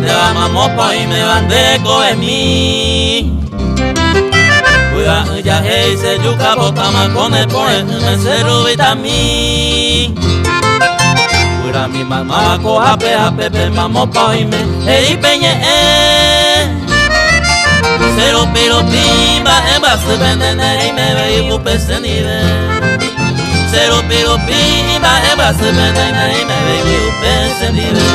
Ndéva mamópa oiméva nde rekovemi. Vy'a'ỹ jahéi che juka potáma ko ne pore'ỹme che ruvitami. Guyrami maymáva ko'ápe ha pépe mamópa oime he'i pe ñe'ẽ. Che rupi rupi mba'e mba'asy pende ne reimevéi upe che ndive. Che rupi rupi mba'e mba'asy pende ne reimevéi upe che ndive.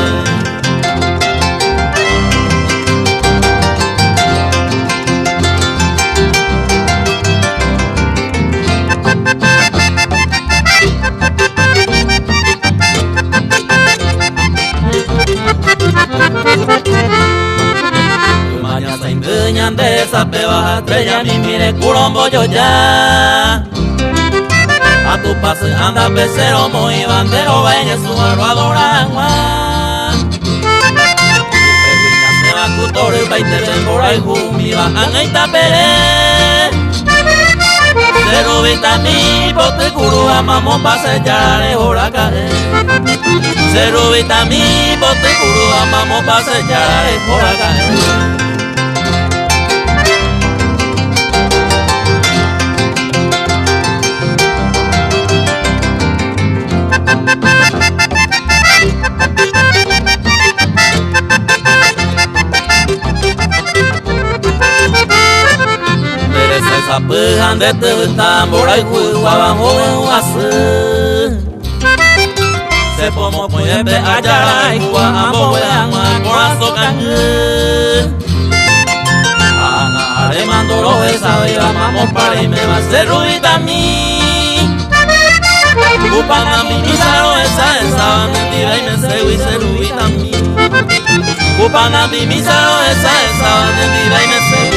Yma ñasaindy ñande sapéva ha estrella mimíre kuro mbojoja. Ha Tupãsy anda pe che romoĩva nde róga eñesũva roadora hag̃ua. Upégui ñasẽva ku torypaite mborayhu umíva ág̃a itapere. Che ruvitami poty kuru ha mamópa che jára reho raka'e. Che ruvitami poty kuru ha mamópa che jára reho raka'e. Nde ha nde tyvyta mborayhu yguáva hovyũ asy. Che po mokõivépe ajára aikuaa ambogue hag̃ua korasõ kangy. Ha ág̃a aréma ndorohechavéiva mamópa reiméva che ruvitami. Kupanami misaro esa esa nendive imeségui che ruvitami. Kupanami misaro esa esa nendive imeségui.